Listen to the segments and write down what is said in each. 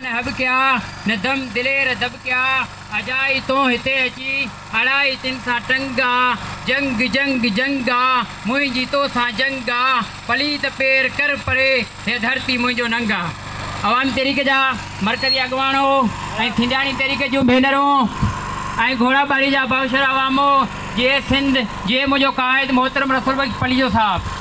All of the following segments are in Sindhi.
نه هٻڪيا، نه دم دلير دٻڪيا، اجائي تون هتي اچي، اڙائي تن سان ٽنگ آ، جنگ جنگ جنگ آ، منهنجي توسان جنگ آ، پليت پير ڪر پري، هيء ڌرتي منهنجو ننگ آ. عوامي تحريڪ جا مرڪزي اڳواڻو ۽ ٿيندياڻي تحريڪ جون ڀينرون ۽ گهوڙا ٻاري جا باوشر عوامو، جيئي سنڌ، جيئي منهنجو قائد محترم رسول بخش پليجو صاحب.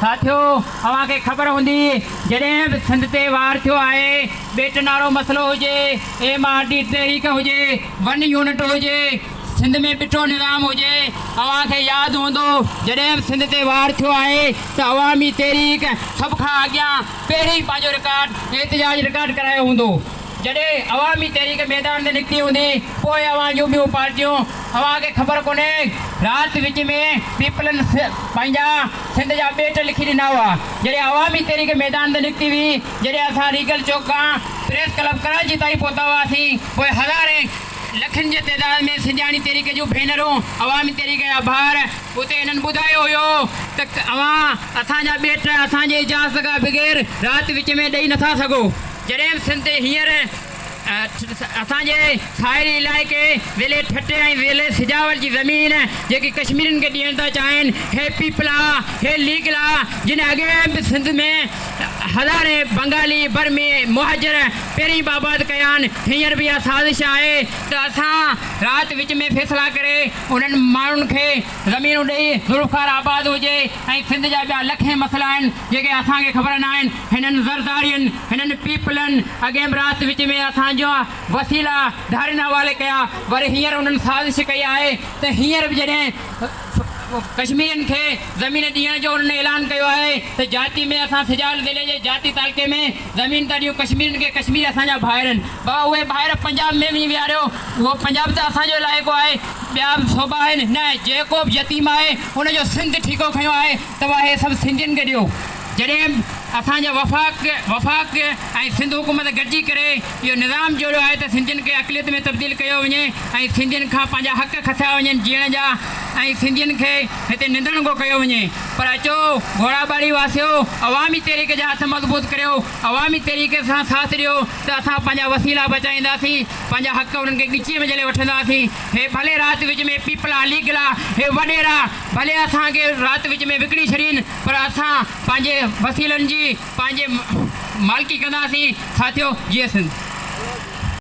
ساٿيو اوهان کي خبر هوندي جڏهن به سنڌ تي وار ٿيو آهي، ٻيٽ نارو مسئلو هجي، ايم آر ڊي تحريڪ هجي، ون يونٽ هجي، سنڌ ۾ ٻٽو نظام هجي، اوهان کي ياد هوندو جڏهن به سنڌ تي وار ٿيو آهي ته عوامي تحريڪ سڀ کان اڳيان پهرين پنهنجو رڪارڊ احتجاج رڪارڊ ڪرايو هوندو. جڏهن عوامي تحريڪ ميدان تي نڪتي هوندي پوء اوهان جون ٻيون پارٽيون اوهان کي خبر ڪونهي رات وچ ۾ پيپلن پنهنجا سنڌ جا ٻيٽ لکي ڏنا هئا جڏهن عوامي تحريڪ ميدان تي نڪتي هئي جڏهن اسان ريگل چوڪ کان پريس ڪلب ڪراچي تائين پهتا هئاسين پوء هزارين لکن جي تعداد ۾ سنڌياڻي تحريڪ جون ڀينرون عوامي تحريڪ جا ڀائر اتي هنن ٻڌايو هيو ته اوهان اسان جا ٻيٽ اسان جي اجازت کان بغير رات وچ ۾ ڏئي نٿا سگهو. جڏهن به سنڌ تي هينئر اسان جي ساحلي علائقي ضلعي ٺٽي ۽ ضلعي سجاول جي زمين جيڪي ڪشميرين کي ڏيڻ ٿا چاهين هي پيپلا هي ليگلا جن اڳئين به سنڌ ۾ هزارين بنگالي برمي مهاجر پهرين به آباد ڪيا آهن هينئر به اها سازش آهي ته اسان رات وچ ۾ فيصلا ڪري انهن ماڻهن کي زمينون ڏئي ذوالفقار آباد هجي ۽ سنڌ جا ٻيا لکين مسئلا آهن جيڪي اسان کي خبر ناهن هنن زردارين هنن پيپلن اڳئين به رات وچ ۾ اسان جا وسيلا ڌارين حوالي ڪيا وري هينئر انهن سازش ڪئي آهي ته هينئر به جڏهن ڪشميرين کي زمين ڏيڻ جو انهن اعلان ڪيو آهي ته جاتي ۾ اسان سجاول ضلعي جي جاتي تعلقي ۾ زمين ٿا ڏيون ڪشميرين کي ڪشميري اسان جا ڀائر آهن بابا اهي ڀائر پنجاب ۾ وڃي ويهاريو اهو پنجاب ته اسان جو علائقو آهي ٻيا به صوبا آهن نه جيڪو به يتيم آهي ان جو سنڌ ٺيڪو کنيو آهي ته اها اهي سڀ سنڌين کي ڏيو جڏهن اسان جا وفاق وفاق ۽ سنڌ حڪومت گڏجي ڪري اهو نظام جوڙيو آهي ته سنڌين کي اقليت ۾ تبديل ڪيو وڃي ۽ سنڌين کان پنهنجا حق کسيا وڃن جيئڻ جا ۽ سنڌين کي هتي نندڻگو ڪيو وڃي پر اچو گهوڙا ٻاڙي واسيو عوامي تحريڪ جا هٿ مضبوط ڪريو عوامي تحريڪ سان ساٿ ڏيو ته اسان پنهنجا وسيلا بچائينداسين پنهنجا حق انهن کي ڳچيء ۾ جهلي وٺنداسين هي ڀلي رات وچ ۾ پيپلا ليگلا هي وڏيرا ڀلي اسان کي رات وچ ۾ وڪڻي ڇڏين پر اسان پنهنجي وسيلن جي پنهنجي مالڪي ڪنداسين ساٿيو جيئي سنڌ.